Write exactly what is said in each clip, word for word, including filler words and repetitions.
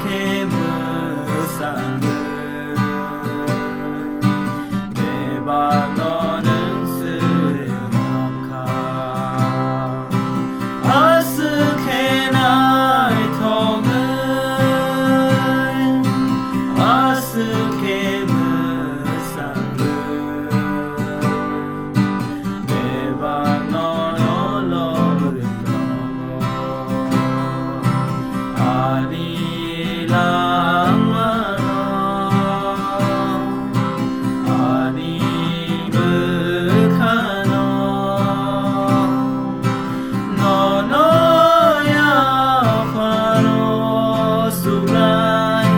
khe mwsangwi bebakno nwng swi mankha. Aswk khe naithoknwi, aswk khe mwsangwi bebakno nolorwi tongo. Ani langmano, ani bwkhano, nono yapharo sugnai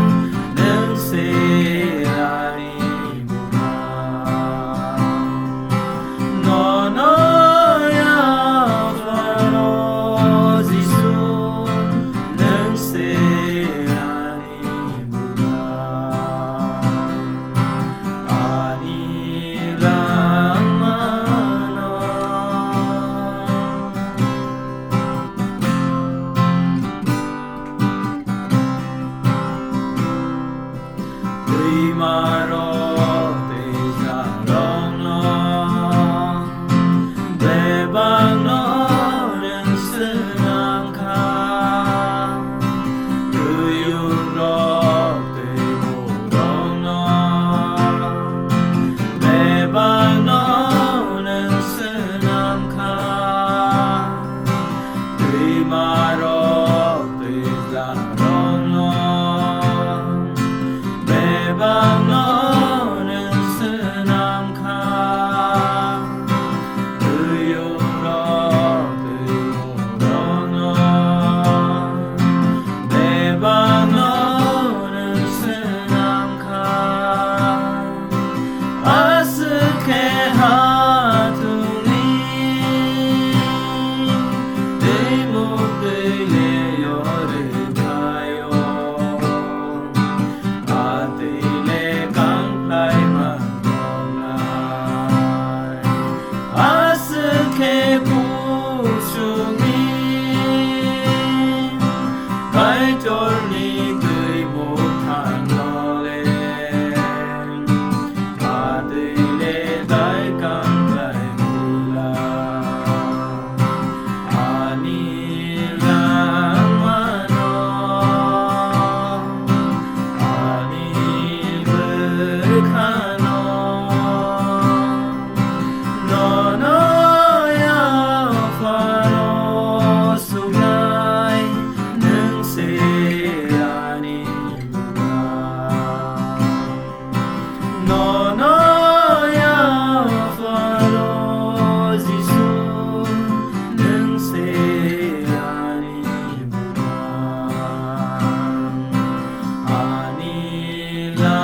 nwng se ani Nono yapharo Jisu, nwng se ani bwkhano, ani langmano. Twimarok tei jakrokno bebakno nwng swnam kha. Twi-ungrok tei bukrokno bebakno nwng swnam kha. Twimarok tei jakrokno bebakno nwng swnam kha. Twi-ungrok tei bukrokno bebakno nwng swnam kha. Aswk khe hathungni twimuk twi le yorwi phaio. A twi le kangkhlai mantongnai. Aswk khe kusungni Kaitorni twi bwkhano le, a twi le tai kangkhlai bwla. Ani langmano, ani bwkhano, nono yapharo sugnai nwng se ani bwkhano. Nono yapharo Jisu, nwng se ani bwkhano, ani la